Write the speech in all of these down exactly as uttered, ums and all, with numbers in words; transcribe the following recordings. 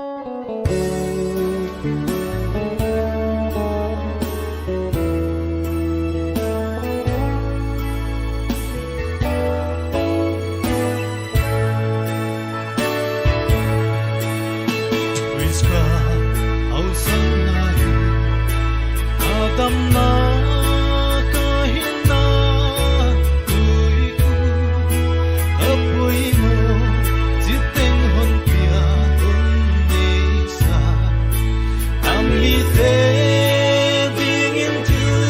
Khrist ka awlsangna hi, a damna ka hinna tuiku, a poimoh chiteng hon pia hon neisa. A mite dingin thil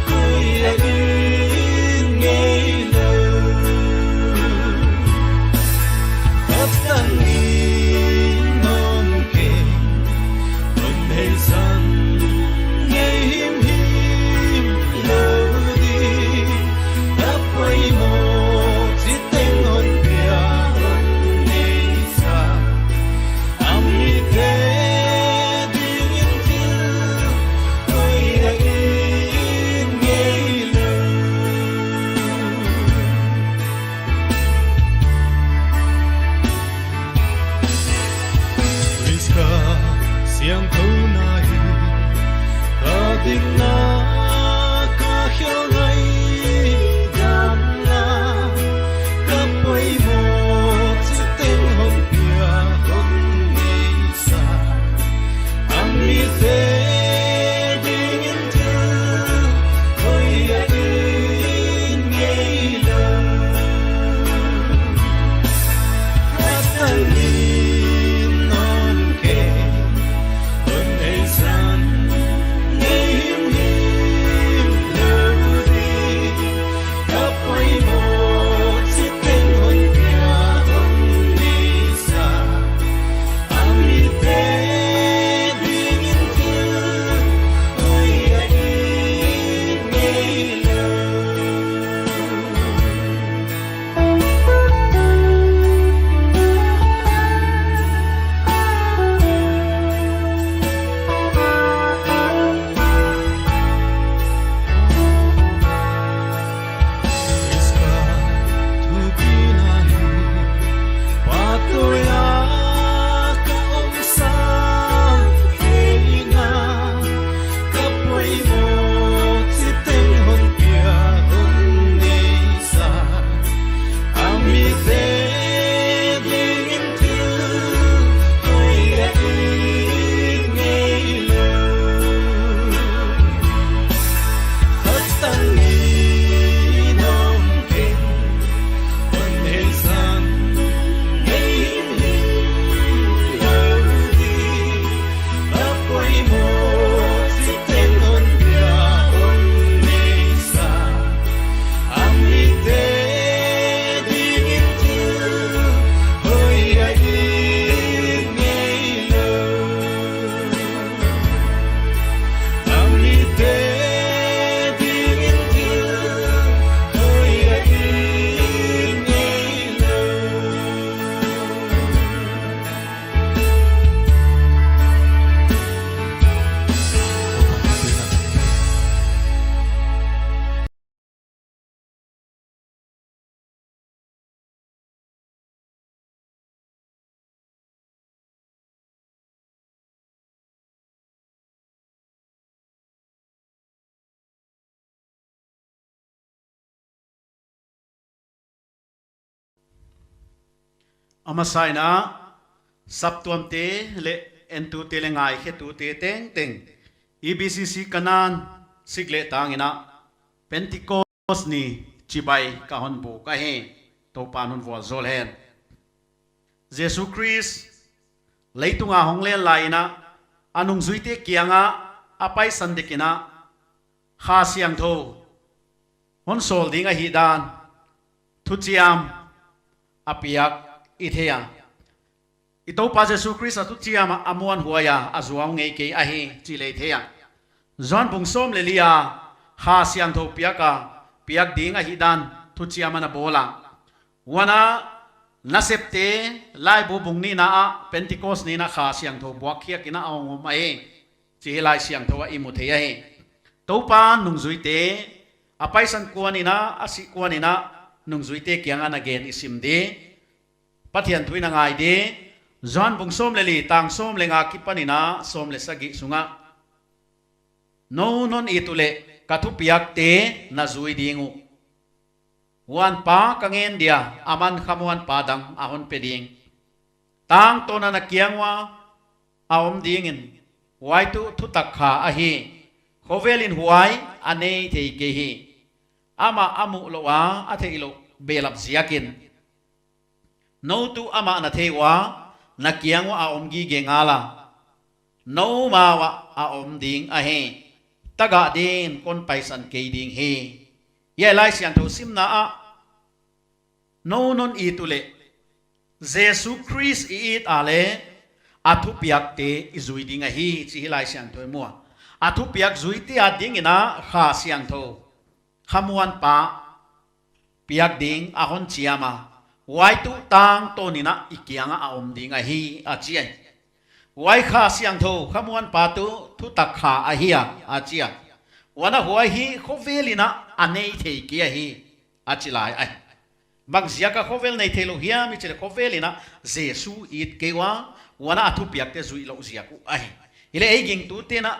koi a it ngeilou. Khatang in om kei, hon hei zang ngei himhim lou di. A poimoh chiteng hon pia hon neisa. A mite dingin thil koi a it ngeilou. Khrist ka siangthouna hi, ka dikna, ka khelngaidamna, ka poimoh chiteng hon pia hon neisa. A mite dingin thil koi a it ngeilou. Khatang in om kei, hon hei zang ngei himhim lou di. A poimoh chiteng hon pia hon neisa. A mite dingin thil koi a it ngeilou. Khrist ka thupina hi, patoi a ka om sang theihna, ka poimoh chiteng hon pia hon neisa. A mite dingin thil koi a it ngeilou. Khatang in om kei, hon hei zang ngei himhim lou di. A poimoh chiteng hon pia hon neisa. A mite dingin thil koi a it ngeilou. A mite dingin thil koi a it ngeilou. A masa in, saptuamte leh entute leh ngaikhetute tengteng, E B C C Kanaan sik leh tang in, Pentecost ni chibai ka hon buk ahi, Toupa'n hon vualzawl hen. Jesu Khrist leitung a hong len lai in, a nungzuite kiang ah a paisan dek in, Kha Siangthou hon sawl ding ahihdan thuchiam a piak i thei a. I Toupa Jesu Khrist a thuchiam a muanhuai a, a zuau ngei kei ahi chih leng i thei a. Johan bung sawm leh li a Kha Siangthou piak a, piak ding ahihdan thuchiam ana bawl a. Huan a, Nasepte laibu bung nihna ah Pentecost ni in Kha Siangthou buak khiak in a hong om ahi chih Laisiangthou ah i mu thei ahi. Toupa'n nungzuite a paisan kuan in, a sih kuan in, nungzuite kiang ah na gen i sim di. Pathian thu i na ngai di. Johan bung sawm leh li, tang sawm leh nga akipanin a sawm leh sagih sungah, nou non it uleh ka thupiakte na zui ding uh. Huan Pa ka ngen dia, aman khamuanpa dang a hon pe ding, tangtawn a na kiang ua a om dingin, huai tuh thutak kha ahi. Khovelin huai a nei thei kei hi, amah a muh louh a a theih louh behlap ziakin. Nou tuh amah na thei ua, na kiang uah a om gige ngala, noumau ah a om ding ahi. Tagah din kon paisan kei ding hi. Hiai Laisiangthou simna ah, nou non it uleh, Jesu Khrist i it a leh, a thupiakte i zui ding ahi, chih Laisiangthou i mu a. A thupiak zuite adingin a Kha Siangthou, khamuanpa piak ding a hon chiam a, huai tuh tangtawn in a i kiangah a om ding ahi, a chi ai. Huai Kha Siangthou, khamuanpa tuh thutak kha ahi a, a chi a. Huan a huai hi khovelin a a nei thei kei ahi, a chi lai ai. Bang ziak a khovel nei theilou hiam i chih leh khovelin a Jesu it kei ua, huan a thupiakte zuih louh ziak uh ahi. Hileh ei gingtute'n a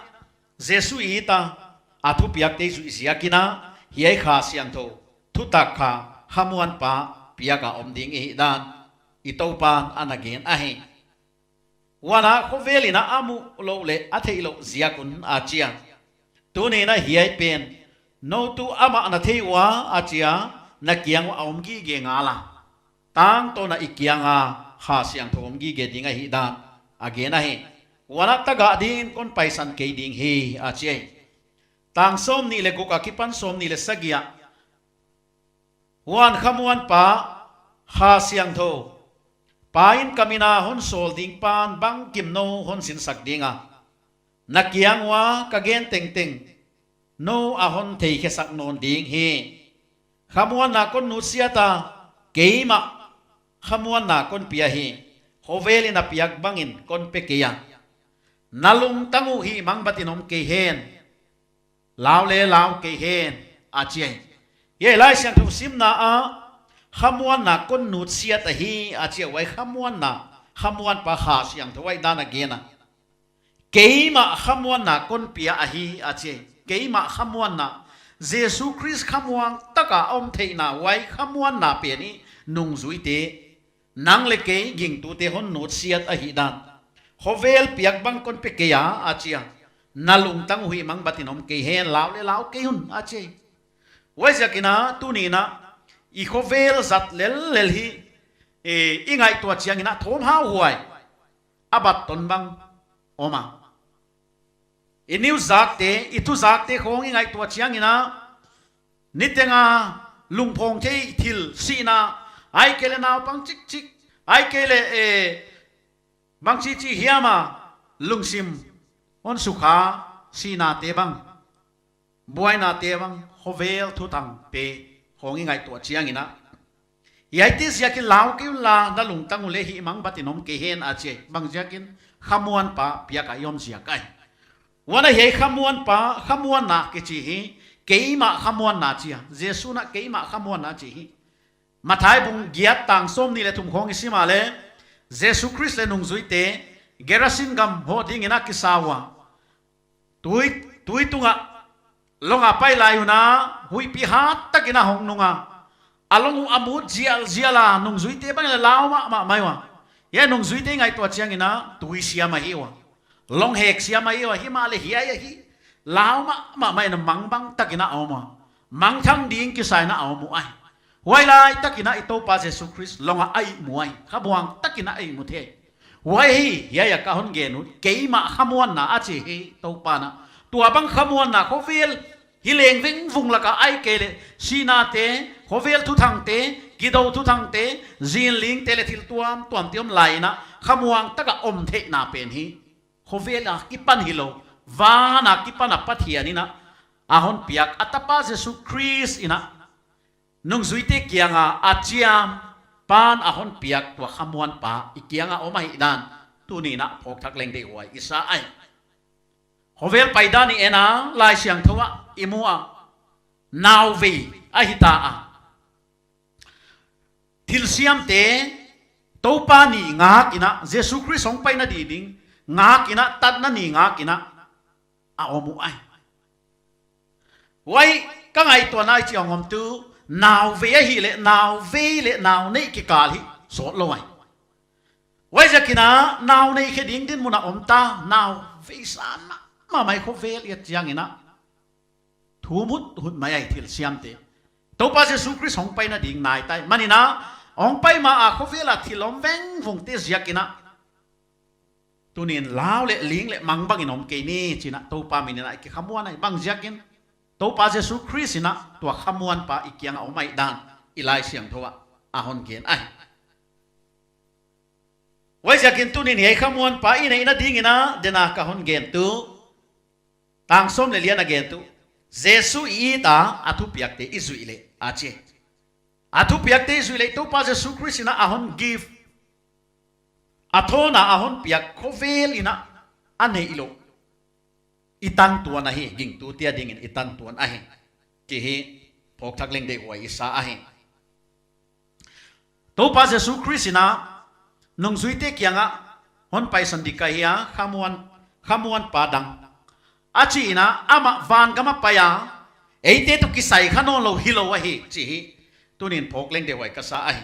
Jesu it a, a thupiakte zuih ziakin a, hiai Kha Siangthou, thutak kha, khamuanpa piak a om ding i hihdan i Toupa'n ana gen ahi. Huan a khovelin a a muh louh leh a theih louh ziak un, a chi a. Tuni'n a hiai pen, nou tuh amah na thei ua, a chi a, na kiang uah a om gige ngala, tangtawn a i kianga Kha Siangthou om gige ding ahihdan a gen ahi. Huan a tagah din kon paisan kei ding hi, a chi ai. Tang sawmnih leh guk akipan sawmnih leh sagih ah, huan khamuanpa, Kha Siangthou, Pa in ka min a hon sawl ding pan bangkim nou hon sinsak ding a, na kiang ua ka gen tengteng nou a hon theikhesak nawn ding hi. Khamuanna kon nutsiat a, keimah khamuanna kon pia hi. Khovelin a piak bangin kon pe kei a, na lungtang uh hihmangbatin om kei hen, lau leh lau kei hen, a chi ai. Hiai Laisiangthou simna ah, khamuanna kon nutsiat ahi, a chi a. Huai khamuanna, khamuanpa Kha Siangthou ahihdan a gen a. Keimah khamuanna kon pia ahi, a chi ai. Keimah khamuanna, Jesu Khrist khamuang taka om theihna, huai khamuanna pen hi nungzuite, nang leh kei gingtute hon nutsiat ahihdan. Khovel piak bang kon pe kei a, a chi a. Na lungtang uh hihmangbatin om kei hen, lau leh lau kei un, a chi ai. Huaiziakin a tuni'n a i khovel zat lellel hi, eh, i ngaihtuah chiangin a thawmhauhuai, a bat ton bang om a. I news zakte, i thu zakte khawng i ngaihtuah chiangin a, niteng a lungphawng thei thil, sihna, ahihkeileh naupang chikchik, ahihkeileh, eh, bangchichi hiam a lungsim hon sukha, sihnate bang, buainate bang, khovel thuthangte khawng i ngaihtuah chiangin a, hiaite ziakin lau kei unla, na lungtang uh leh hihmangbatin om kei hen, a chi ai. Bang ziakin? Khamuanpa piak a i om ziak ai. Huan a hiai khamuanpa, khamuanna kichi hi, keimah khamuanna chi a. Jesu'n a keimah khamuanna chi hi. Matthai bung giat tang sawmnih leh thum khawng i sim a leh, Jesu Khrist leh nungzuite Gerasin gam hoh dingin a kisa ua, tui, tui tungah long a pai lai un a, huihpi hat takin a hong nung a, a long uh a mut zialzial a, nungzuite bang leh lau mahmah mai ua. Hiai nungzuite ngaihtuah chiangin a tui siam ahi ua, long hek siam ahi ua, himahleh hiai ahi, lau mahmah mai in a, mangbang takin a om ua, mangthang ding kisa in a om uh ai. Huailai takin a i Toupa Jesu Khrist long ah a ihmu ai, khamuang takin a ihmu thei. Huai hi, hiai a ka hon gen uh, keimah khamuanna a chi hi Toupa'n a. Tuabang khamuanna khovel hi leng vengvung laka ahihkeileh sihnate, khovel thuthangte, kidou thuthangte, zinlingte leh thil tuamtuamte om lai in a, khamuang taka om theihna pen hi khovel a kipan hilou, van a kipan a Pathian in a, a hon piak a tapa Jesu Khrist in a, nungzuite kianga a chiam pan a hon piak tua khamuanpa i kianga om ahihdan tuni'n a phawk thak leng deihhuai i sa ai. Khovel paidan i en a, Laisiangthou ah i mu a, nauvei ahi ta a. Thilsiamte, Toupa ni ngak in a, Jesu Khrist hong paina di ding ngak in a, tatna ni ngak in a, a om uh ahi. Huai ka ngaihtuahna i chih hong om tuh, nauvei ahihleh, nauvei leh nauneih kikal hi sawt lou ahi. Huaiziakin a, nauneih khe ding dinmun a om ta, nauvei san mahmah mai khovel i et chiang in a, thum huthut mai ahi thil siamte. Toupa Jesu Khrist hong paina ding nai ta hi. Manin a, hong pai ma a khovel a thil om vengvungte ziakin a, tuni'n lau leh ling leh mang bangin om kei ni chi in a, Toupa min in a i kikhamuan ahi. Bangziakin, Toupa Jesu Khrist in a tua khamuanpa i kiang a om ahihdan i Laisiangthou ah a hon gen ahi. Huaiziakin tuni'n hiai khamuanpa i neihna ding in a, den a ka hon gen tuh, tang sawm leh li a na gen tuh, Jesu i it a, a thupiakte i zuih leh, a chi. A thupiakte i zuih leh, Toupa Jesu Khrist in a a hon gift, a thawn a a hon piak khovel in a, a neih lou, i tantuan ahi, gingtute a ding in i tantuan ahi, chih hi phawk thak leng deihhuai i sa ahi. Toupa Jesu Khrist in a nungzuite kiang a hon paisan di ka hi a, khamuan, khamuanpa dang, a chi in a, amah van gam a pai a, eite toh kisai kha nawnlou hilou ahi chih hi tuni'n phawk leng deihhuai ka sa ahi.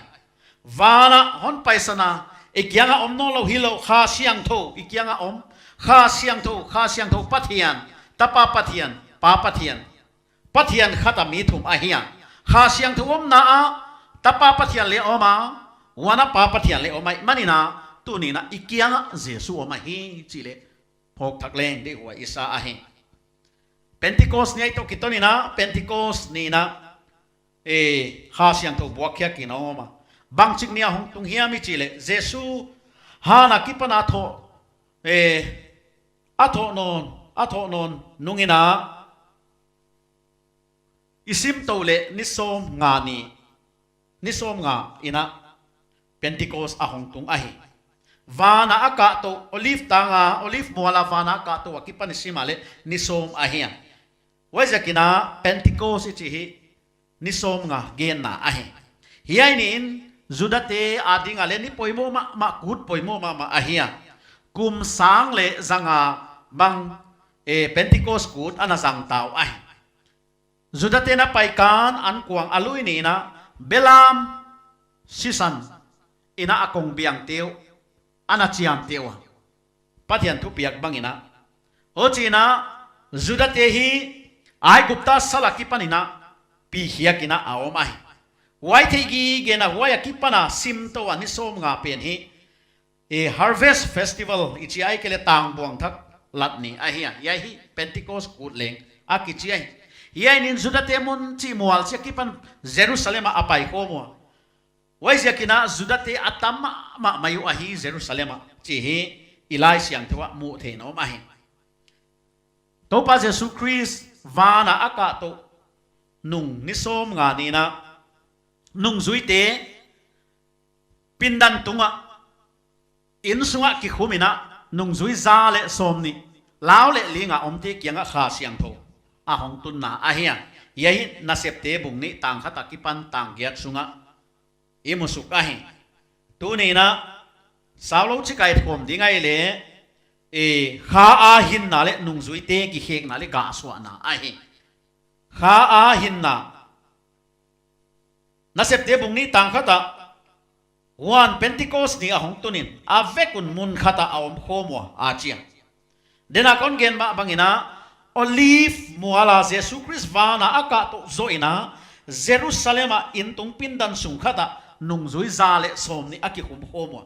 Van a hon paisan a, i kiang a om nawnlou hilou, Kha Siangthou, i kiang a om, Kha Siangthou, Kha Siangthou Pathian, Tapa Pathian, Pa Pathian, Pathian khat a mi thum ahi a. Kha Siangthou omna ah Tapa Pathian leng om a, huan a Pa Pathian leng om ahihmanin a, tuni'n a i kiang ah Jesu om ahi chih leh phawk thak leng deihhuai i sa ahi. Pentecost ni a i toh kiton in a, Pentecost ni in a, eh, Kha Siangthou buakkhiak in a om a. Bangchik ni a hong tung hiam i chih leh, Jesu han a kipan a thoh, eh, a thoh nawn, a thoh nawn nung in a, i sim tou leh ni sawmnga ni, ni sawmnga in a Pentecost a hong tung ahi. Van a a kah tou, Olive tang a, Olive mual a van a a kah tou a kipan i sim a leh ni sawm ahi a. Huaiziakin a Pentecost i chih hi ni sawmnga genna ahi. Hiai ni in Judate a ding a leh ni poimoh mahmah, kut poimoh mahmah ahi a. Kum sang leh zanga bang, eh, Pentecost kut ana zang ta uh ahi. Judate na pai kan ankuang a lui ni in a, belam sisan in a a kong biangte uh, ana chiamte uh a, Pathian thupiak bang in a. Huchiin a, Judate hi Aigupta sal a kipan in a pi khiak in a a om ahi. Huai theih gige in a, huai a kipan a sim tou a ni sawmnga pen hi, eh, Harvest Festival i chi a, ahihkeileh Tangbuang Thak lat ni ahi a. Hiai hi Pentecost kut leng a kichi ahi. Hiai ni in Judate mun chih mual chih a kipan Jerusalem ah a pai khawm ua. Huaiziakin a Judate a tam mahmah mai uh ahi Jerusalem ah chih hi i Laisiangthou ah muh theih in a om ahi. Toupa Jesu Khrist van a a kah tou nung ni sawmnga ni in a, nungzuite pindan tung ah, innsung ah kikhum in a, nungzui za leh sawmnih, lau leh ling a omte kiang ah Kha Siangthou a hong tunna ahi a. Hiai hi Nasepte bung nih tang khat a kipan tang giat sung ah i mu suk ahi. Tuni in a, saulou chik a i thuam ding ahihleh, eh, Kha a hinna leh nungzuite kikhekna leh gahsuahna ahi. Kha a hinna. Nasepte bung nih tang khat ah, huan Pentecost ni a hong tun in, a vek un mun khat ah a om khawm ua, a chi a. Den a kon gen mah bang in a, Olive mual a Jesu Khrist van a a kah tou zoh in a, Jerusalem ah intung pindan sung khat ah nungzui za leh sawmnih a kikhum khawm ua.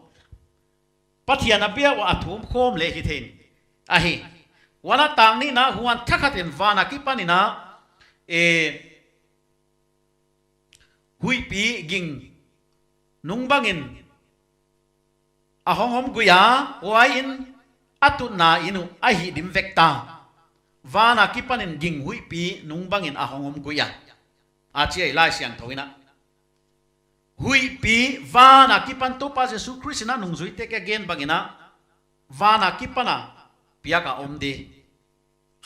Pathian a bia ua a thum khawm leh hi thei in ahi. Huan a tang nih in a, huan thakhat in van a kipan in a, eh, huihpi ging nung bang in a hong om gui a, huai in a tutna inn uh a hihdim vek ta. Van a kipan in ging huihpi nung bang in a hong om gui a, a chi a i Laisiangthou in a. Huihpi van a kipan, Toupa Jesu Khrist in a nungzuite kiang a gen bang in a, van a kipan a piak a om di.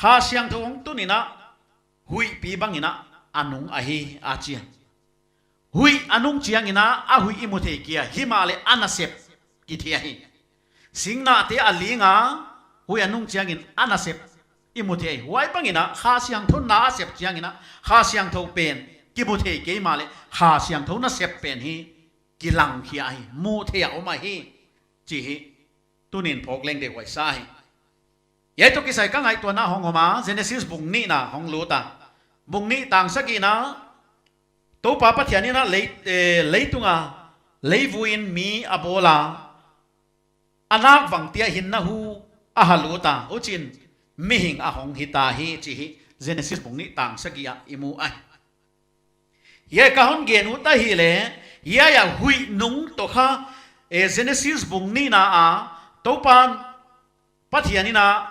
Kha Siangthou hong tun in a, huihpi bang in a a nung ahi, a chi a. Huih a nung chiangin a, a huih i mu thei kei a, himahleh a nasep kithei ahi. Singnate a ling a, huih a nung chiangin a nasep i mu thei. Huai bangin a, Kha Siangthou na a sep chiangin a, Kha Siangthou pen kimu thei kei mahleh, Kha Siangthou nasep pen hi kilang khia ahi, mu thei a om ahi, chi hi. Tuni'n phawk leng deihhuai sa hi. Hiai toh kisai ka ngaihtuahna hong om a, Genesis bung nihna hong lut a. Bung nih tang sagihna, Toupa Pathian in a lei, eh, leitung a leivui in mi a bawl a, a nak vang tia hinna hu a ha lut a, huchiin mihing a hong hih ta hi, chi hi Genesis bung nih tang sagih ah i mu ahi. Hiai ka hon gen ut ahihleh, hiai a huih nung toh kha, eh, Genesis bung nihna a, Toupa Pathian in a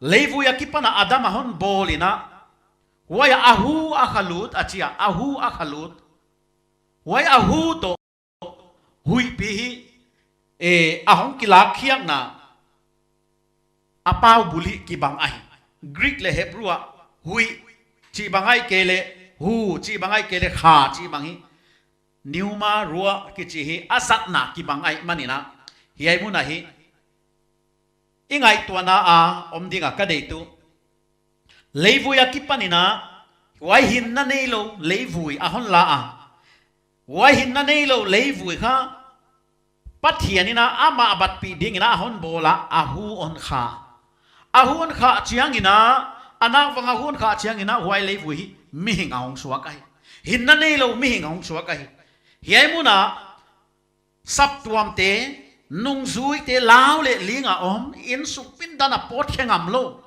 leivui akipan a Adam a hon bawl in a, huai a hu a kha lut a chi a, a hu a kha lut. Huai a hu toh huihpi hi, eh, a hong kilak khiakna a pau bul hi kibang ahi. Greek leh Hebrew ah huih chih bang ahihkeileh hu chih bang ahihkeileh kha chih bang hi pneuma ruah kichi hi a zatna kibang ahihmanin a, hiai mun a hi i ngaihtuahna a om ding a ka deih tuh, leivui akipan in a, huai hinna neilou leivui a hon la a, huai hinna neilou leivui kha Pathian in a amah batpih dingin a hon bawl a, a hu hon kha. A hu hon kha chiangin a, a nak vang a hu hon kha chiangin a, huai leivui hi mihing a hong suak ahi. Hinna neilou mihing a hong suak ahi. Hiai mun a saptuamte, nungzuite lau leh ling a om, innsung pindan a pawt khe ngam lou,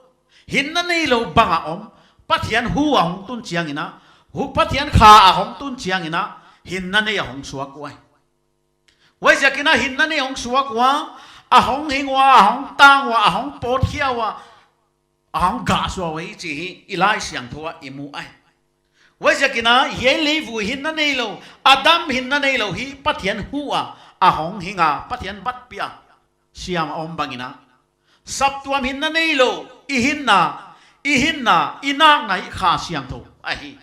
hinna neilou bang a om, Pathian hu a hong tun chiangin a, hu Pathian kha a hong tun chiangin a, hinna nei a hong suak uhi. Huaiziakin a hinna nei hong suak ua, a hong hing ua, a hong tang ua, a hong pawt khia ua, a hong gah suak uhi chi hi i Laisiangthou ah i mu ahi. Huaiziakin a hiai leivui hinna neilou, Adam hinna neilou hi Pathian hu a, a hong hing a, Pathian batpih a siam a om bangin a, saptuam hinna neilou, i hinna, i hinna, i nakna hi Kha Siangthou ahi.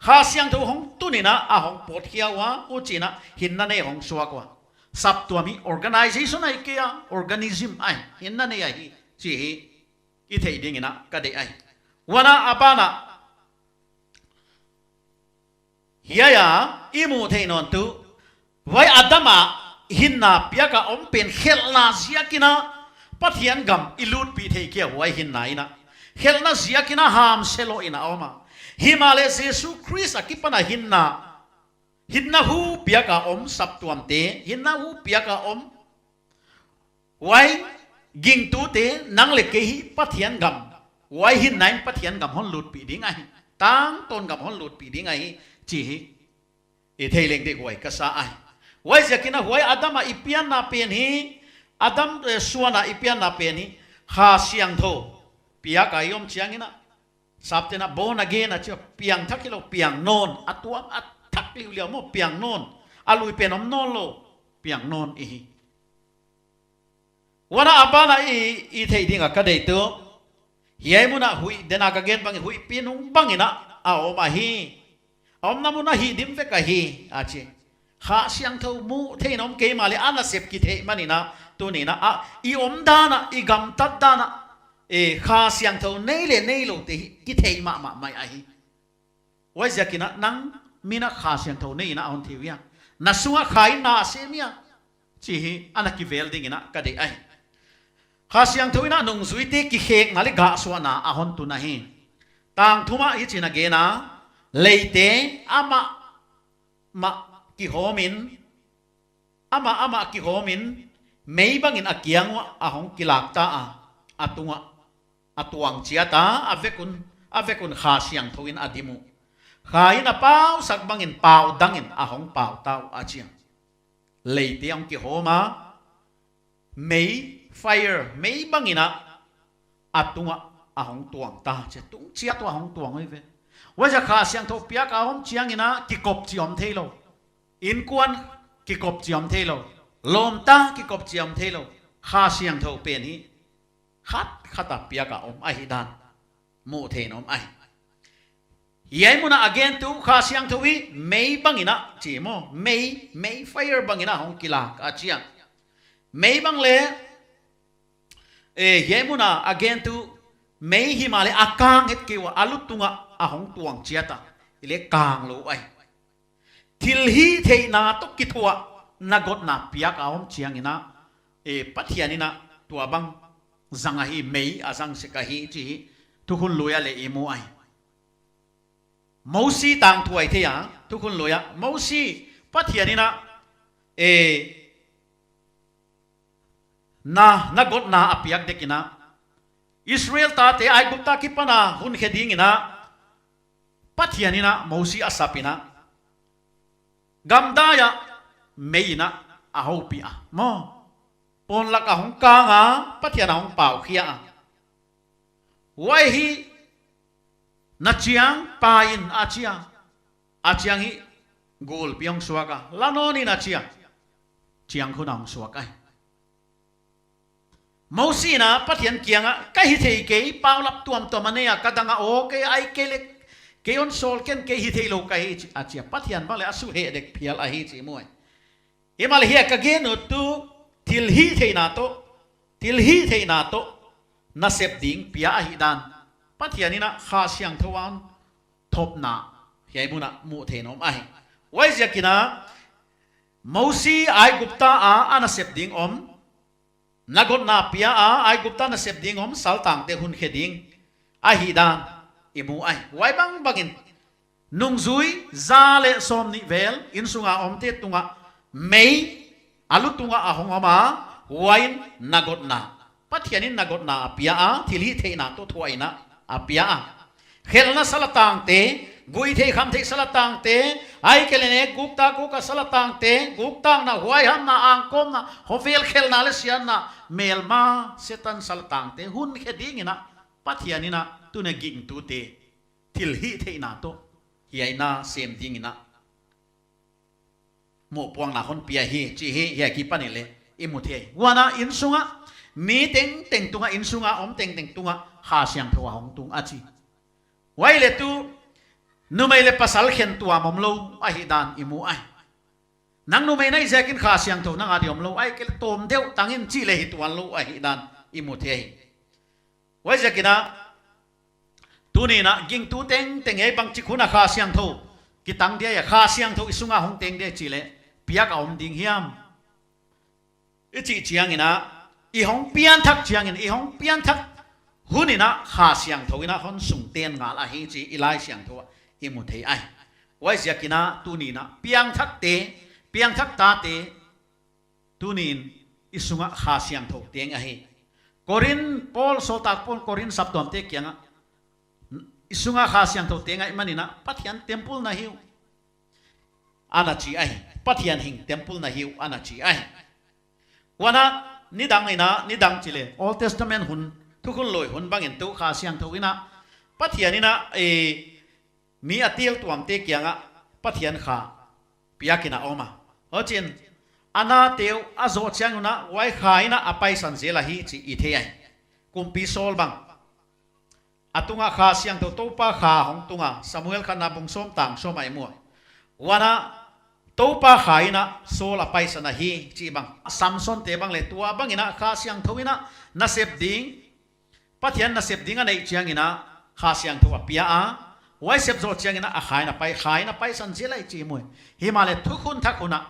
Kha Siangthou hong tun in a, a hong pawt khia ua, huchiin a hinna nei hong suak ua. Saptuam hi organization ahi kei a, organism ahi, hinna nei ahi, chi hi i theih dingin a ka deih ahi. Huan a ban ah, hiai a i muh theih nawn tuh, huai Adam a hinna piak a om pen khelhna ziakin a Pathian gam i lutpih thei kei a, huai hinna in a khelhna ziakin a ham se lou in a om a. Himahleh Jesu Khrist akipan a hinna, hinna hu piak a om saptuamte, hinna hu piak a om huai gingtute, nang leh kei hi Pathian gam, huai hinna in Pathian gam hon lutpih ding ahi, tangtawn gam hon lutpih ding ahi, chi hi i thei leng deihhuai ka sa ahi. Huaiziakin a huai Adam a i pianna pen hi, Adam, eh, suan a i pianna pen hi Kha Siangthou piak a i om chiangin a, sapte'n a born again a chi a, piangthak hilou, piang nawn, a tuam a thak liuliau maw, piang nawn, a lui pen om nawn lou, piang nawn i hi. Huan a ban ah i, i theih ding a ka deih tuh, hiai mun a huih den a ka gen bang, huihpi nung bangin a a om ahi. A omna mun a hih dim vek ahi, a chi. Kha Siangthou muh theih in om kei mahleh a nasep kithei manin a, tuni'n a, a, i omdan a, i gamtat dan a, eh, Kha Siangthou nei leh neiloute hi kithei mahmah mai ahi. Huaiziakin a nang min a Kha Siangthou nei in a hon thei uh hia? Na sung a Kha in na sem hia? Chi hi ana kivel dingin a ka deih ahi. Kha Siangthou in a nungzuite kikhekna leh gahsuahna a hon tun ahi. Tang thum ah hichi'n a gen a, leite amah mah kihawmin, amah amah kihawmin, mei bangin a kiang uah a hong kilak ta a, a tung uah a tuang chiat a, a vek un, a vek un Kha Siangthou in a dim uh. Kha in a pausak bangin pau dangin a hong pau ta uh, a chi a. Leite hong kihawm a, mei, fire, mei bangin a, a tung uah a hong tuang ta chi a, tung chiat uah a hong tuang uhi ve. Huaiziak Kha Siangthou piak a om chiangin a kikop chih om theilou. Innkuan kikop chih om theilou. Lawmta kikop chih om theilou. Kha Siangthou pen hi khat khat a piak a om ahihdan muh theih in om ahi. Hiai mun a a gentu Kha Siangthou hi mei bangin a chi maw, mei, mei fire bangin a hong kilak a chi a. Mei bang leh, eh, hiai mun a a gentu mei himahleh a kang het kei ua, a lutung a a hong tuang chiat a. Hileh kang lou ahi. Thilhihtheihna toh kithuah na gotna piak a om chiangin a, eh, Pathian in a tuabang zang ahi, mei a zang sek ahi chih Thukhun Lui ah leh i mu ahi. Mosi tangthu i thei a, Thukhun Lui ah. Mosi, Pathian in a, eh, na, na gotna a piak dek in a, Israel tate Aigupta akipan a hun khe dingin a, Pathian in a Mosi a sap in a, gamdai ah mei in a a houpih a. Maw, pawn lak a hong kang a, Pathian a hong pau khia a. Huai hi na chiang pai in a chi a. A chiang hi gulpi hong suak a. La nawn in a chi a. Chiang khun a hong suak ahi. Mosi in a Pathian kiang ah, ka hithei kei, paulap tuamtuam a nei a, ka dang a aw, kei ai kei leh, kei hon sawl ken, kei hithei lou ka hi chi, a chi a. Pathian bang leh a suheh dek phial ahi chih mu ahi. Himahleh hiai ka gen ut tuh, thilhihtheihna toh, thilhihtheihna toh nasep ding pia ahihdan, Pathian in a Kha Siangthou a hon thopna hiai mun ah muh theih in om ahi. Huaiziakin a, Mosi Aigupta a a nasep ding om, na gotna pia a, Aigupta nasep ding om, saltangte hun khe ding ahihdan i mu ahi. Huai bangbangin nungzui za leh sawmnih vel innsung a omte tung ah mei a lutung a a hong om a, huai in na gotna, Pathian in na gotna a pia a, thilhihtheihna toh thuah in a a pia a. Khelhna salatangte, guihtheih khamtheih salatangte, ahihkeileh nek guktak guk a salatangte, guktakna, huaihamna, angkawmna, khovel khelhna leh siatna, melma, Setan salatangte hun khe dingin a, Pathian in a tuni a gingtute thilhihtheihna toh hiai na sem dingin a mohpuakna hon pia hi chih hiai akipan in leh i mu thei. Huan a innsung a, mi tengteng tung a, innsung a om tengteng tung a Kha Siangthou a hong tung a chi. Huai leh tuh numei leh pasal khen tuam omlou ahihdan i mu ahi. Nang numei na hih ziakin Kha Siangthou nang a di omlou, ahihkeileh tawm deuh tang in chih leh hi tuanlou ahihdan i mu thei hi. Huaiziakin a, tuni'n a gingtu tengteng ei bangchik hun a Kha Siangthou kitang dia, Kha Siangthou i sung a hong teng dia chih leh piak a om ding hiam i chih chiangin a, i hong pianthak chiangin, i hong pianthak hun in a Kha Siangthou in a hon sung ten ngal ahi chih i Laisiangthou ah i mu thei ahi. Huaiziakin a tuni'n a piangthakte, piangthak tate, tuni'n i sung ah Kha Siangthou teng ahi. Korin, Paul, sawltak Paul Korin saptuamte kiang ah, i sung ah Kha Siangthou teng ahihmanin a Pathian temple na hi uh, ana chi ahi. Pathian hing temple na hi uh, ana chi ahi. Huan a, nidang in a, nidang chih leh Old Testament hun, Thukhun Lui hun bangin tuh Kha Siangthou in a, Pathian in a, eh, mi a tel tuamte kiang ah Pathian Kha piak in a om a. Huchiin, a nate uh a zoh chiang un a, huai Kha in a a paisan zel ahi chih i thei ahi. Kumpi Saul bang, a tung ah Kha Siangthou, Toupa Kha hong tung a, Samuel khatna bung sawm tang sawm ah i mu a. Huan a, Toupa Kha in a Saul a paisan ahi chih bang. Samson te bang leh tuabangin a Kha Siangthou in a nasep ding, Pathian nasep ding a neih chiangin a Kha Siangthou a pia a, huai sep zoh chiangin a Kha in a pai, Kha in a paisan zel ahi chih i mu. Himahleh Thukhun Thak hun a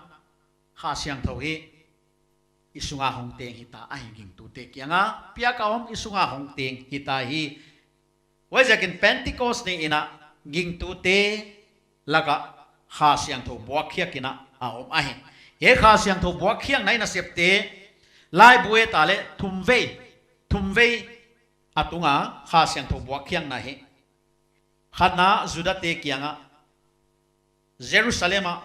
Kha Siangthou hi i sung a hong teng hita ahi, gingtute kiang a piak a om, i sung a hong teng hita hi. Huaiziakin Pentecost ni in a gingtute lak ah Kha Siangthou buakkhiak in a a om ahi. Hiai Kha Siangthou buakkhiakna i nasepte, laibu et a leh thumvei, thumvei a tung a Kha Siangthou buakkhiakna hi. Khatna Judate kiang ah, Jerusalem ah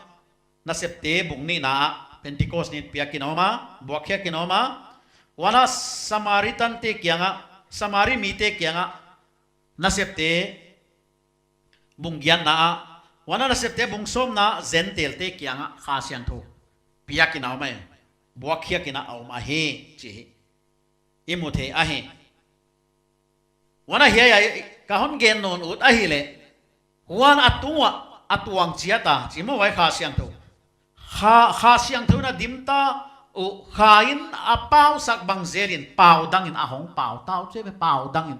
nasepte bung nihna ah Pentecost ni in piak in a om a, buakkhiak in a om a. Huan a Samaritan te kiang ah, Samari mite kiang ah nasepte bung giatna ah, huan a nasepte bung sawmna ah Gentile te kiang ah Kha Siangthou piak in a om ahi, buakkhiak in a om ahi chih i mu thei ahi. Huan a hiai ah ka hon gen nawn ut ahihleh, Huan a tung uah a tuang chiat a, chi maw, huai Kha Siangthou. Kha, Kha Siangthou in a dim ta uh, Kha in a pausak bang zel in pau dang in a hong pau ta uh, chi ve, pau dang in.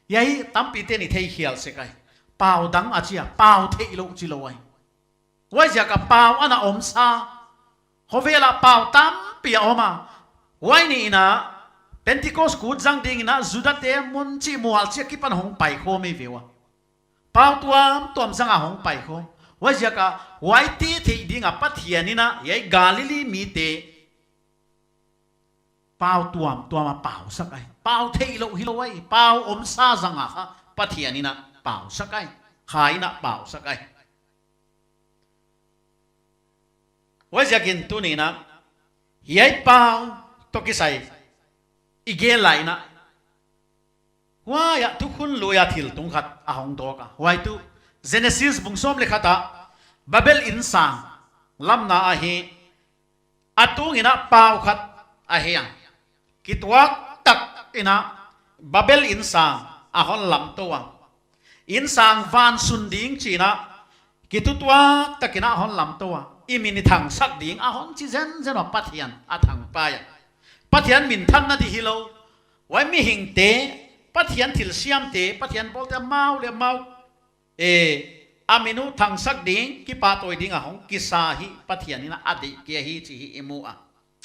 Hiai tampi te'n i thei khial sek ai. Pau dang a chi a, pau theihlouh chi lou ai. Huaiziak a pau ana om sa. Khovel ah pau tampi a om a. Huai ni in a, Pentecost kut zang ding in a, Judate mun chih mual chih akipan hong paikhawm ei ve ua. Pau tuamtuam zang a hong paikhawm. Huaiziak a, huaite theih ding a Pathian in a, hiai Galilee mite pau tuamtuam a pausak ai. Pau theihlouh hilou ai. Pau om sa zang a kha Pathian in a pausak ai. Kha in a pausak ai. Huaiziakin tuni in a, hiai pau toh kisai i gen lai in a, huai ah Thukhun Lui a thil tung khat a hong dawk a. Huai tuh Genesis bung sawm leh khat ah Babel innsang lamna ahi. A tung in a pau khat ahi a. Kituak tak in a Babel innsang a hon lamtou a. Innsang van sun ding chi in a, kitutuak tak in a hon lamtou a. I min i thangsak ding a hon chi zenzen ua, Pathian a thangpai a. Pathian minthanna di hilou. Huai mihingte, Pathian thilsiamte, Pathian bawlte amau leh amau, e, a min uh thangsak ding, kipahtawi ding a hong kisa hi, Pathian in a deih kei hi chih i mu a.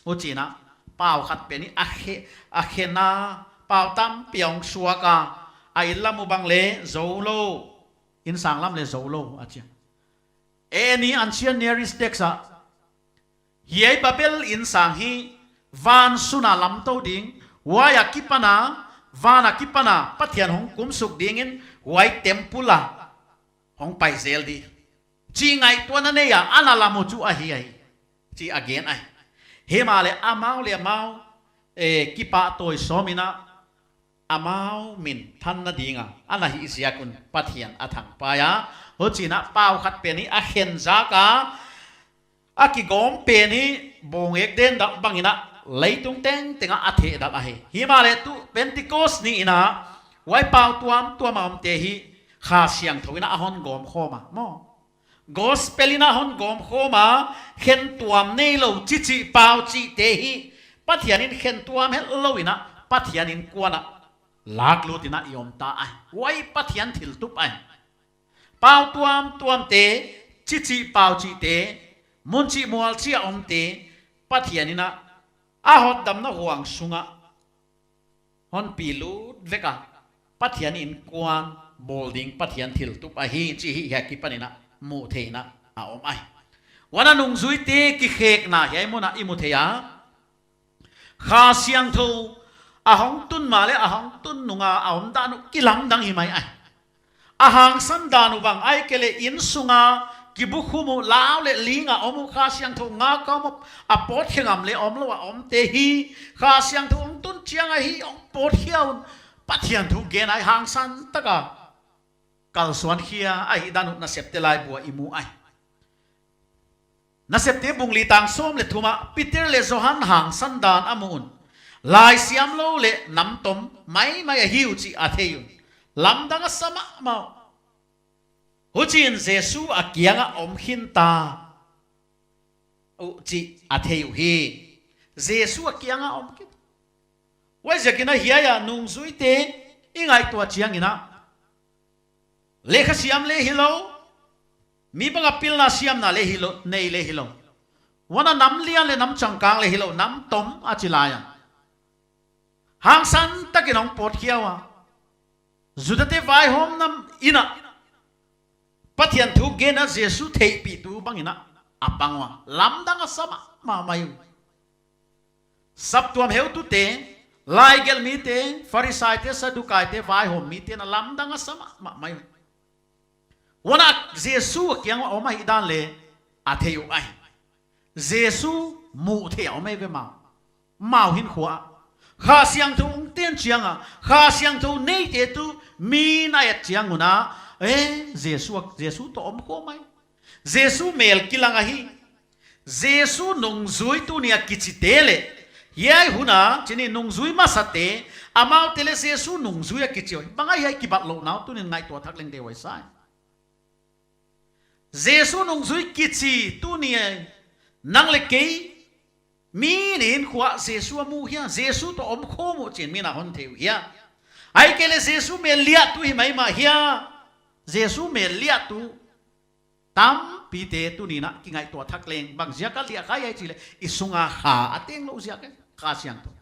Huchiin a, pau khat pen in a khe, a khen a, pau tampi hong suak a, a inn lam uh bang leh zou lou, innsang lam leh zou lou, a chi a. Any ancient Near East text ah, hiai Babel innsang hi van sun a lamtou ding, huai akipan a, van akipan a, Pathian hong kumsuk dingin, huai temple a hong pai zel di chih ngaihtuahna nei a, ana lam uh chu ahi ai, chih a gen ai. Himahleh amau leh amau, eh, kipahtawi sawm in a, amau minthanna ding a ana hih ziak un Pathian a thangpai a. Huchiin a pau khat pen in a khen zak a, a kigawm pen in bawng ek den dak bang in a leitung tengteng ah a theh dak ahi. Himahleh tuh Pentecost ni in a, huai pau tuamtuam a omte hi Kha Siangthou in a a hon gawm khawm a maw. Gospel in a hon gawm khawm a, khentuam neilou chichih pau chihte hi, Pathian in khentuam hetlou in a, Pathian innkuan ah laklut in a i om ta ai. Huai Pathian thiltup ai. Pau tuamtuamte, chichih pau chihte, mun chih mual chih a omte, Pathian in a, a hotdamna huang sung ah hon pi lut vek a, Pathian innkuan bawl ding Pathian thiltup ahi chih hiai akipan in a mu thei in a om ai. Huan a nungzuite kikhekna hiai mun ah i mu thei a. Kha Siangthou a hong tun mahleh a hong tun nung a a omdan uh kilamdang hi mai ai. A hangsan dan uh bang ahihkeileh innsung a kibukhum uh, lau leh ling a om uh, Kha Siangthou ngak a om uh, a pawtkhe ngam leh omlou a omte hi, Kha Siangthou hong tun chiang a hi hong pawtkhia un Pathian thu gen a hangsan tak a kalsuan khia ahihdan uh Nasepte laibu ah i mu ai. Nasepte bung li tang sawm leh thum ah Peter leh Johan hangsan dan a mu un, laisiam lou leh namtom maimai ahi uh chih a thei un, lamdang a sa mahmah uh. Huchiin Jesu a kiang ah om khin ta uh chih a thei uhi. Jesu a kiang ah om khin. Huaiziakin a hiai a nungzuite i ngaihtuah chiangin a, lehkha siam leh hilou, mi bang a pilna siamna leh hilou, nei leh hilou. Huan a nam lian leh nam changkang leh hilou, namtom a chi lai a. Hangsan takin hong pawtkhia ua. Judate vaihawmna inn ah Pathian thu gen a Jesu theihpihtu bang in a a pang ua. Lamdang a sa mahmah mai uh. Saptuam heutute, laigelh mite, Pharisaite, Saddukaite, vaihawm mite'n a lamdang a sa mahmah mai uh. Huan a Jesu a kiang a om ahihdan leh a thei uh ai. Jesu muh theih a om ei ve maw. Mau hinkhua ah Kha Siangthou hong ten chiang a, Kha Siangthou neite tuh mi'n a et chiang un a, eh, Jesu, Jesu toh om khawm ai. Jesu mel kilang ahi. Jesu nungzui tuni a kichite leh, hiai hun a, chih ni nungzui masate, amaute leh Jesu nungzui a kichi uh. Bang a hiai kibatlouhna uh tuni'n ngaihtuah thak leng deihhuai sa ai. Jesu nungzui kichi tuni a nang leh kei mi nih in kua Jesu a mu hia, Jesu toh om khawm uh chi'n mi'n a hon thei uh hia? Ahihkeileh Jesu mel liahtu hi maimah hia? Jesu mel liahtu tampite tuni'n a kingaihtuah thak leng bang ziak a liah kha hiam i chih leh i sung a Kha a teng lou ziak a, Kha Siangthou.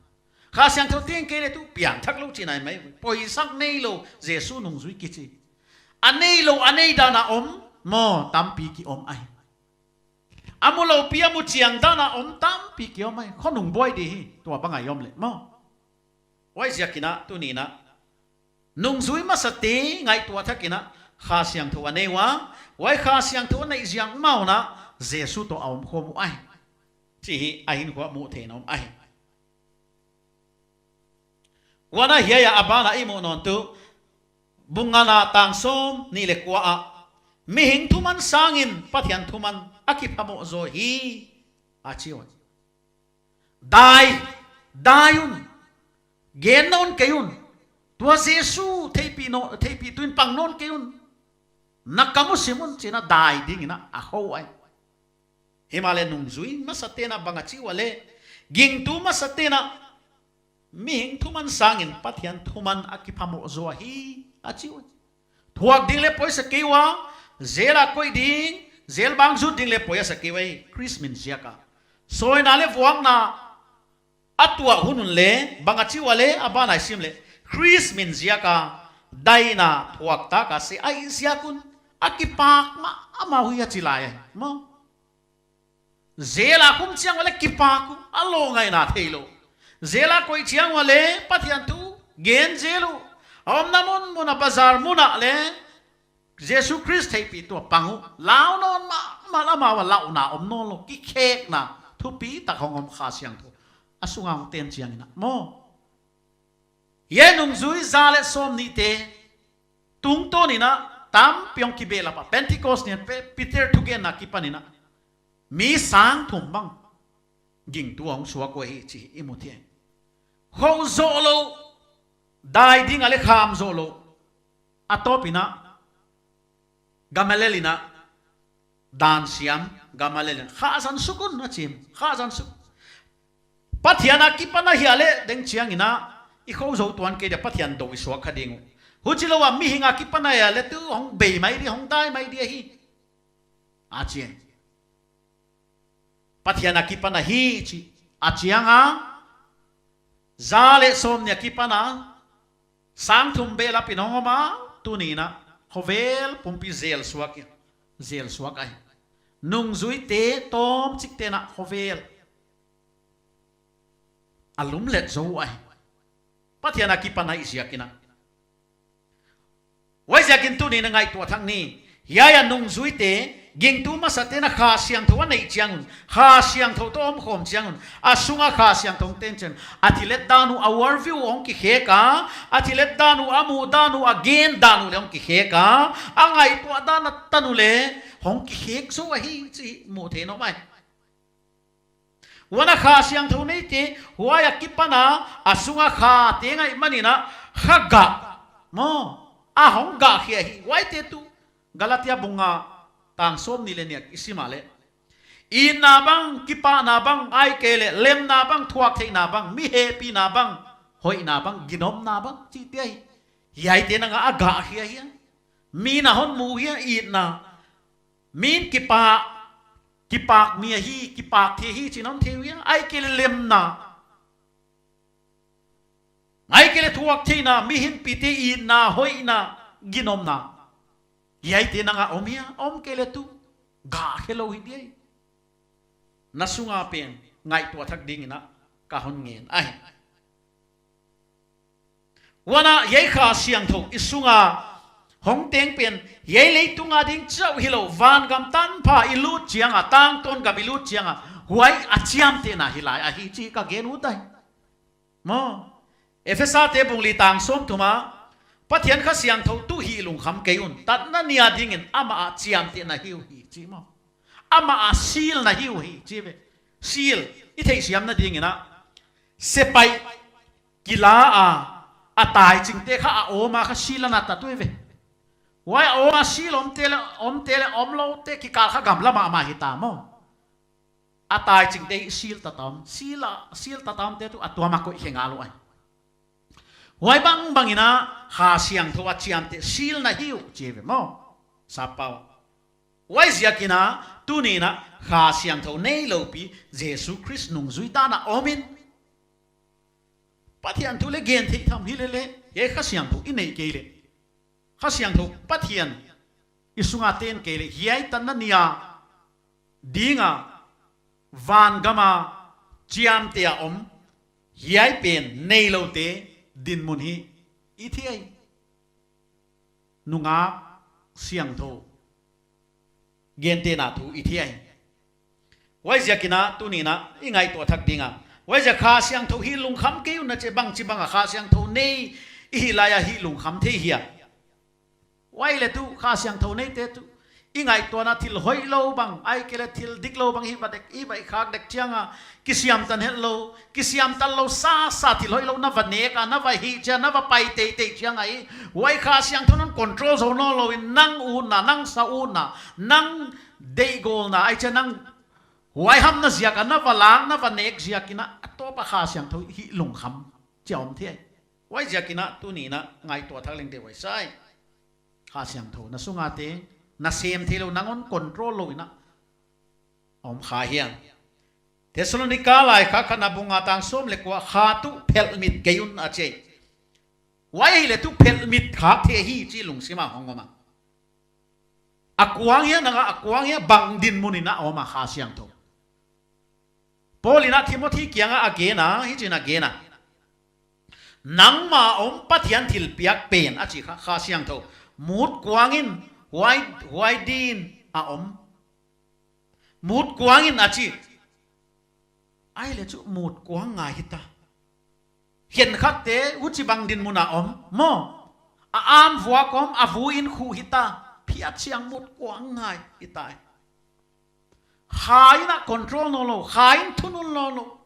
Kha Siangthou teng kei leh tu piangthak lou chihna mai. Poisak neilou Jesu nungzui kichi. A neilou a nei dan a om maw, tampi ki om ahi. A mu loupi a mu chiang dan a om tampi ki om ahi. Khonung buai di hi, tua bang a i om leh maw. Huaiziakin a tuni'n a nungzui masate ngaihtuah thak in a Kha Siangthou a nei ua, huai Kha Siangthou a neih ziak mah un a Jesu toh a om khawm uh ahi chih hi a hinkhua muh theih nawn ahi. Huan a hiai a a ban a i muh nawn tu, bung ngana tang sawmnih leh kua ah, mihing thuman sangin Pathian thuman a kiphamoh zaw hi, a chi ua. Dai, dai un. Gen nawn kei un. Tua Jesu theihpih nawn, theihpih tuin pang nawn kei un. Na kam uh sim un chi'n a dai dingin a a khou ahi. Himahleh nungzui masate'n a bang a chi ua leh, gingtu masate'n a mihing thuman sangin Pathian thuman a kiphamoh zaw hi, a chi ua. Thuak ding leh poisa kei ua, jail a koih ding, jail bang zut ding leh poisa kei ua hi, Khrist min ziak a. Sawina leh vuakna a tuah hun un leh, bang a chi ua leh, a ban a i sim leh, Khrist min ziak a, daina thuak tak a se ahih ziak un, a kipak mahmah uh hi a chi lai ahi. Maw. Jail a khum chiang ua leh kipak uh, a lou ngaihna theilou. Jail a koih chiang ua leh Pathian thu gen zel uh. A omna mun mun a bazar mun ah leh Jesu Khrist theihpih tuh a pang uh. Lau nawn mahmah, amah ua lauhna om nawnlou. Kikhekna thupitak hong om Kha Siangthou a sung a hong ten chiangin a maw. Hiai nungzui za leh sawmnihte tungtawnin a tampi hong kibehlap a, Pentecost ni a Pe-, Peter thugenna akipanin a mi sang thum bang gingtu a hong suak uh ahi chih i mu thei. Khou zoh lou, dai ding a leh kham zoh lou. A tawpin a Gamaliel in a dan siam, Gamaliel in, "Khah zan suk un," a chi. Khah zan suk. Pathian akipan a hia leh deng chiangin a, i khou zou tuan kei dia, Pathian dou i suak kha ding uh. Huchilou a mihing akipan a hia leh tu hong bei mai di, hong dai mai di ahi, a chi. Pathian akipan ahi chih a chiang a, za leh sawmnih akipan a sang thum behlapin hong om a, tuni'n a khovel pumpi zel suak, zel suak ahi. Nungzuite tawmchikte'n a khovel a lumlet zou ahi. Pathian akipan ahih ziakin a. Huaiziakin tuni'n a ngaihtuah thak ni. Hiai a nungzuite, gingtu masate'n a Kha Siangthou a neih chiang un, Kha Siangthou toh omkhawm chiang un, a sung a Kha Siangthou hong ten chiang un, a thillet dan uh, a worldview hong kikhek a, a thillet dan uh, a muh dan uh, a gen dan uh leh hong kikhek a, a ngaihtuah dan a tan uh leh hong kikhek zou ahi chih muh theih nawn mai. Huan a Kha Siangthou neite, huai akipan a, a sung a Khate ngaih manin a, Kha gah, maw, a hong gah khia hi, huaite tu, Galatia bung nga tang sawmnih leh nih a i sim a leh. Itna bang, kipahna bang, ahihkeileh lemna bang, thuaktheihna bang, mi hehpihna bang, hoihna bang, ginomna bang, chihte ahi. Hiaite'n a gah khia hi. Mi'n a hon mu hia, itna. Mi'n kipak, kipak mi ahi, kipak thei hi chi'n hon thei uh hia, ahihkeileh lemna. Ahihkeileh thuaktheihna, mihingpihte itna, hoihna, ginomna. Hiaite'n a om hia, om kei leh tu gah khe lou hi di ahi. Na sung a pen ngaihtuah thak dingin a ka hon ngen ahi. Huan a hiai Kha Siangthou i sung a hong teng pen, hiai leitung a ding chauh hilou, vangam tanpha i lut chiang a, tangtawn gam i lut chiang a, huai a chiamtehna hi lai ahi chih ka gen ut ahi. Maw, Ephesate bung li tang sawmthum a, Pathian Kha Siangthou tu hih lungkham kei un, tatna ni a dingin amah a chiamtehna hi uhi chi maw. Amah a sealna hi uhi chi ve. Seal, i theihsiamna dingin a, sepaih kila a, a taichingte kha a awm a kha seal ana tat uh ve. Huai a om a sil omte leh, omte leh omloute kikal kha gamla mahmah hita maw. A taichingte hi sil ta tam, sil a, sil ta tamte tuh a tuam a koih khe ngal uh ahi. Huai bangbang in a Kha Siangthou a chiamteh silna hi uh chi ve maw. Sappau. Huaiziakin a tuni'n a Kha Siangthou neilou pi Jesu Khrist nungzui dan a om in, Pathian thu leh gen theih tham hi lele, hiai Kha Siangthou i neih kei leh, Kha Siangthou Pathian i sunga ten kei leh, hiai tan a nia dinga vangam a chiamteh a om, hiai pen neiloute dinmun hi i thei ahi. Nungak siangthou gentehna thu i thei ahi. Huaiziakin a tuni'n a i ngaihtuah thak ding a, huaiziak Kha Siangthou hih lungkham kei un a chi, bangchibang a Kha Siangthou nei i hih lai a hih lungkham thei hia? Huai leh tuh Kha Siangthou neite tuh i ngaihtuahna thil hoihlou bang, ahihkeileh thil diklou bang hih va dek, hih va i khak dek chiang a, kisiamtan hetlou, kisiamtan lou sasa thil hoihlou na va nek a, na va hih chiang, na va pai teitei chiang a, huai Kha Siangthou in control zou nawnlou in, nang utna, nang sa utna, nang deihgawlna, ahihkeileh nang huaihamna ziak a na va lak, na va nek ziakin a, a tawp a Kha Siangthou hih lungkham chi a om thei ahi. Huaiziakin a tuni'n a ngaihtuah thak leng de huai sa hi. Kha Siangthou na sunga te, na sem theilou, nang hon control lou in a om kha hia? Thessalonika laikhak khatna bung nga tang sawm leh kua, Kha tuh phelhmit kei un a chi. Huai leh tuh phelhmit khak thei hi chi lungsim a hong om a. A kuang hia nang a, a kuang hia, bang dinmun in a om a Kha Siangthou? Paul in a Timothi kiang a a gen a, hichi'n a gen a. Nangma om Pathian thilpiak pen a chi kha, Kha Siangthou. Mut kuang in, huai, huai din a om. Mut kuang in a chi. Ai leh chu mut kuang ngai hita. Khenkhatte huchibang dinmun a om maw. A am vuak om, a vui in khuh hita. Phiat chiang mut kuang ngai hita. Kha in a control nawnlou, Kha in thunun nawnlou.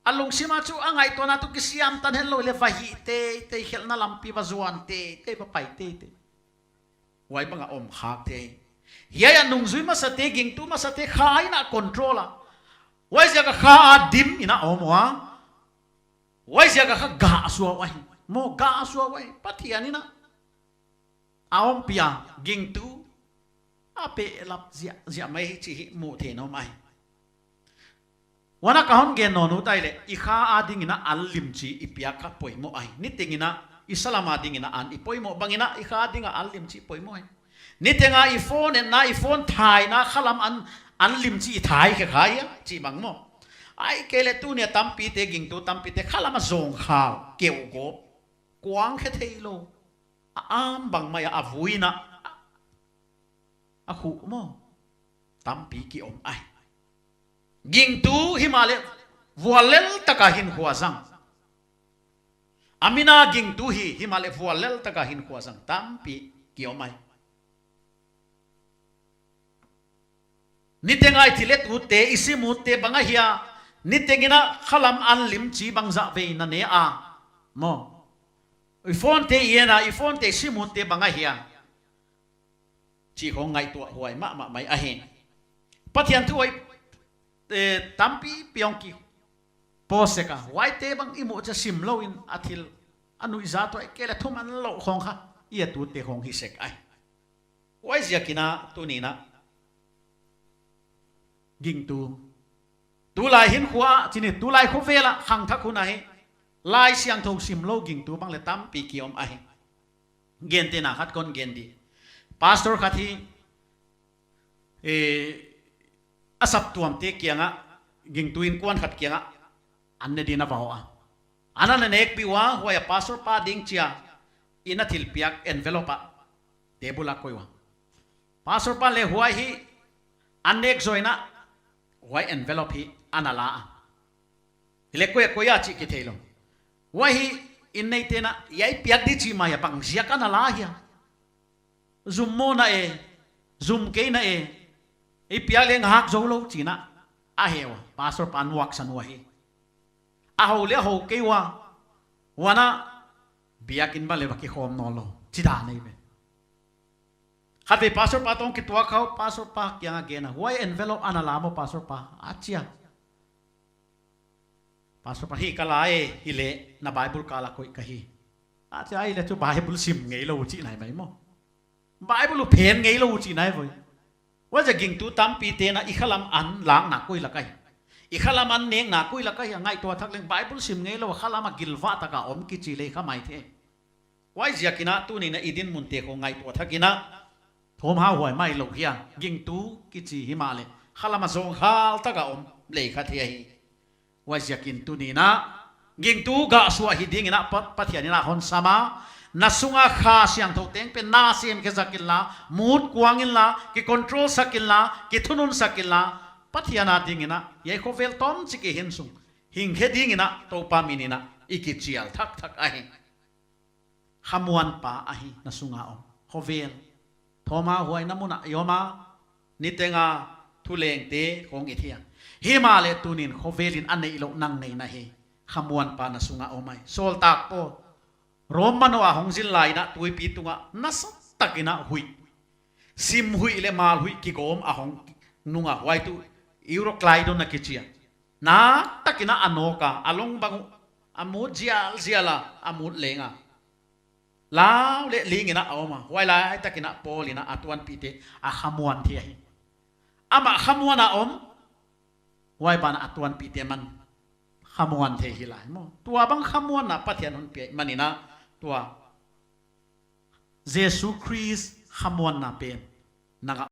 A lungsim a chu a ngaihtuahna tuh kisiamtan hetlou leh va hih teitei, khelhna lampi va zuan teitei, va pai teitei. Huai bang a om khak thei. Hiai a nungzui masate, gingtu masate Kha in a control a. Huaiziak a Kha a dim in a om ua. Huaiziak a Kha gah suak uhi. Maw, gah suak uhi. Pathian in a a ompih a, gingtu a pehlap ziahziah mai hi chih hi muh theih in a om ahi. Huan a ka hon gen nawn uh tai leh, i Kha a dingin a an lim chi i piak kha poimoh ahi. Niteng in a i salam a dingin a an i poimoh bangin a i Kha a ding a an lim chi poimoh ahi. Niteng a i phone etna, i phone thaina khalam an, an lim chi i thai khe kha hia chih bang maw. Ahihkeileh tuni a tampite, gingtu tampite khalam a zawngkhal, keuhgawp, kuang khe theilou. A am bang mai a, a vui in a, a khuh maw. Tampi ki om ahi. Gingtu himahleh vuallel taka hinkhua zang. A min a gingtu hi, himahleh vuallel taka hinkhua zang tampi ki om ahi. Niteng a i thil et utte, i sim utte bang ahia? Niteng in a khalam an lim chi bangzah vei na ne a? Maw. I phone te i en a, i phone te i sim utte bang ahia? Chih khong ngaihtuah huai mahmah mai ahi. Pathian thu huai, eh, tampi piang ki post sek a. Huaite bang i muh chiang sim lou in a thil a nuihzat uh ahihkeileh thuman lou khong kha i et utte khong hi sek ahi. Huaiziakin a tuni'n a gingtu, tulai hinkhua, chih ni, tulai khovel a khangthak hun ahi. Laisiangthou simlou gingtu bang leh tampi ki om ahi. Gentehna khat kon gen di. Pastor khat hi, eh, a saptuamte kiangah, gingtu innkuan khat kiangah an ne dingin a va hoh a. An a na nekpih ua, huai a pastor pa ding chia in a thilpiak envelope a table a koih ua. Pastor pa leh huai hi an nek zoh in a, huai envelope hi ana la a. Hileh koi a koih a chih kitheilou. Huai hi inn neite'n a, hiai piak di chih mai a bangziak ana la hia? Zum maw na e, zum kei na e, i piak leh ngak zou lou chih in a, a heh ua, pastor pa nuaksan ua hi. A hou leh a hou kei ua, huan a biakin bang leh va kikhawm nawnlou, chih dan ahi ve. Khatvei pastor pa toh kituak khak, pastor pa kiang a gen a, huai envelope ana la maw pastor pa, a chi a. Pastor pa, hi ka la e, hi leh na Bible kal a koih ka hi. A chi a, hi leh chu Bible sim ngeilou chih nai mai maw. Bible uh phen ngeilou chih nai voi. Huaiziak gingtu tampite'n i khalam an lakna koi lak ahi. I khalam an nekna koi lak ahi, a ngaihtuah thak leng Bible sim ngeilou, khalam a gilvah tak a om kichi leh kha maithei. Huaiziakin tuni'n i dinmun te khong ngaihtuah thak in, thawmhauhuai mai lou hia, gingtu kichi himahleh, khalam a zawngkhal tak a om leh kha thei ahi. Huaiziakin tuni'n, gingtu gah suah hi dingin Pa-, Pathian in hon sam a, na sunga Kha Siangthou teng pen na semkhe sak inla, mut kuang inla, kicontrol sak inla, kithunun sak inla, Pathian a dingin, hiai khovel tom chik i hi'n sung hing khe dingin Toupa min in i kichial thakthak ahi. Khamuanpa ahi na sunga om. Khovel. Thawmhauhuai na mun a i om a. Niteng a thulengte khong i thei a. Himahleh tuni'n khovel in a neihlouh nang nei na hi. Khamuanpa na sunga om ahi. Sawltak Paul. Rom manoh a hong zin lai in tuipi tung a nasatak in huih. Sim huih leh mal huih kigawm a hong nung a huai tuh Euroclydon a kichi a. Naktak in a nawk a, a long bang uh, a mut zialzial a, a mut leng a. Lau leh ling in a om a, huai laitak in Paul in a tuanpihte a khamuan thei ahi. Amah khamuan a om, huai ban a tuanpihte man khamuan thei hi lai maw. Tuabang khamuanna Pathian hon pia ahihmanin tua Jesu Khrist khamuanna pen na ngah.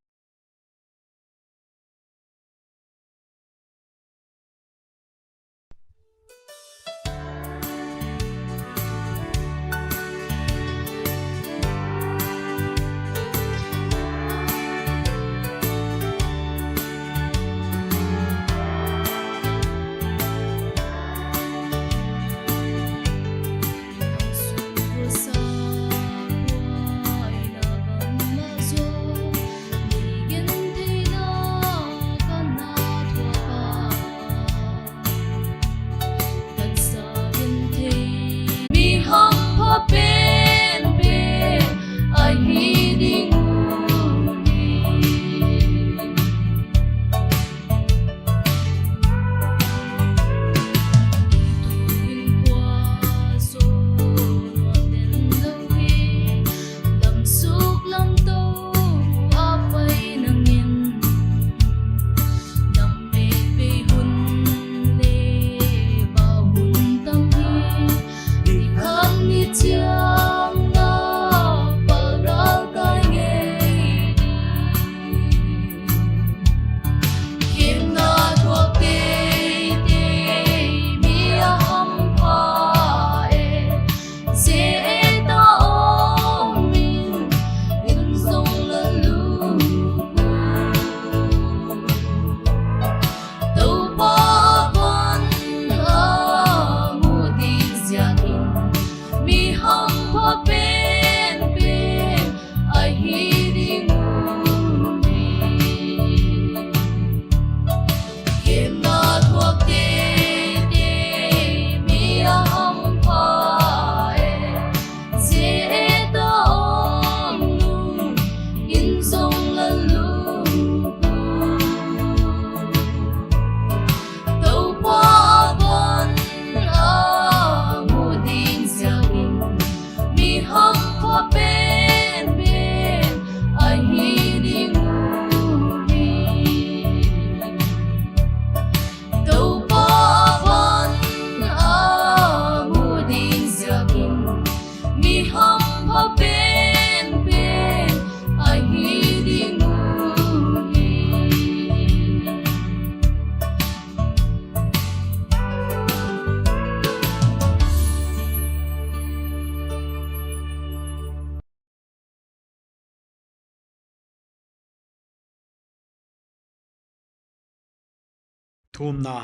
Thumna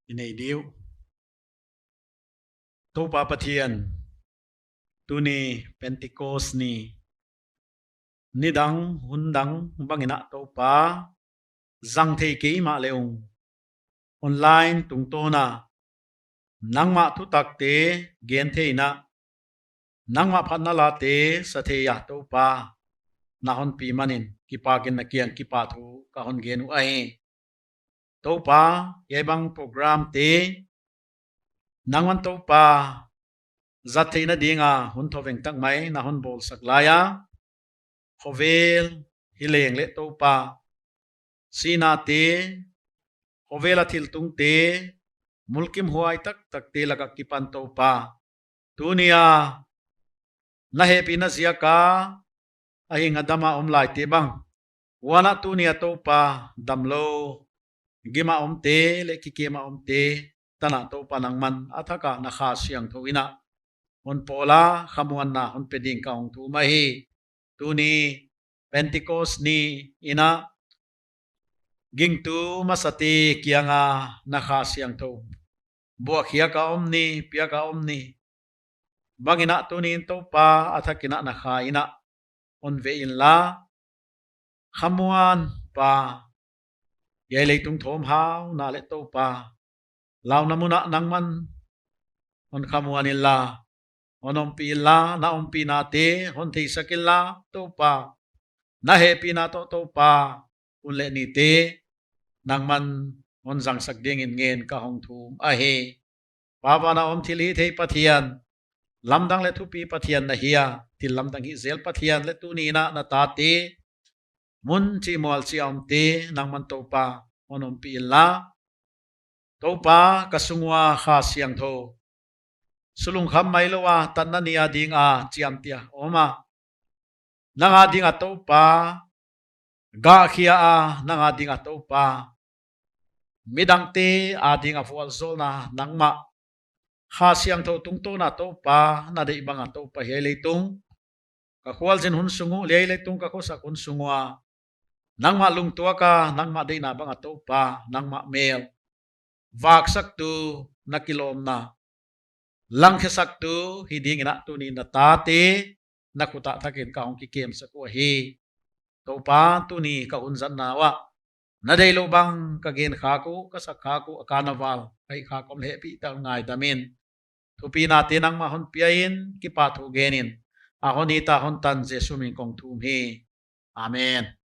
i nei diu. Toupa Pathian, tuni Pentecost ni, nidang hundang bangin Toupa, zang thei kei mahleh ung, online tungtawn a nangmah thutakte gen thei in, nangmah phatna late sa thei a Toupa, na hon pi manin kipak in na kiang kipahthu ka hon gen uh ahi. Toupa, hiai bang programte nangman Toupa zat theihna dinga hun thoveng tak mai na hon bawlsak lai a, khovel hi leng leh Toupa, sinate, khovel a thiltungte, mulkimhuai taktakte laka kipan Toupa, tuni a na hehpihna ziaka a hing a dama om laite bang, huan ah tuni a Toupa, damlou, gima omte leh kikema omte tan ah Toupa, nangman a thak a na Kha Siangthou in ah hon pawl a, khamuanna hon pe ding ka hong thum ahi. Tuni Pentecost ni in ah gingtu masate kianga na Kha Siangthou buakkhiak a om ni, piak a om ni bang in ah tuni in Toupa, a thak in ah na Kha in ah hon veh inla, khamuanpa, hiai leitung thawmhauna leh Toupa, launa mun ah nangman hon khamuan inla, hon ompih inla, na ompihnate hon theisak inla Toupa, na hehpihna toh Toupa, hun leh nite nangman hon zangsak dingin ngen ka hong thum ahi. Pa van a om thilhihthei Pathian, lamdang leh thupi Pathian na hi a, thil lamdang hih zel Pathian leh tuni in ah na tate, mun chih mual chih a omte nangman Toupa, hon ompih inla, Toupa, ka sung ua Kha Siangthou sulungkham mailou a tatna ni a dinga chiamteh a om a, nang a dinga Toupa, gahkhia a, nang a dinga Toupa, midangte a dinga vualzawlna nangmah, Kha Siangthou tungtawn a Toupa, na deih banga Toupa, hiai leitung ka khualzin hun sung uh leh hiai leitung ka khosak hun sung ua nangmah lungtuak a, nangmah deihna banga Toupa, nangmah mel vaksaktu, na kilawmna langkhiasaktu hi dingin ah tuni na tate na khut ah thak in ka hong kikemsak uh ahi. Toupa, tuni ka hun zatna uah na deihlouh bang ka genkhak uh, ka sakkhak uh, a carnival ka hihkhak om leh hehpihtak ngaidam in, thupihnate nangmah hon pia in, kipahthu gen in, a hon it a hon tan Jesu min kong thum hi. Amen.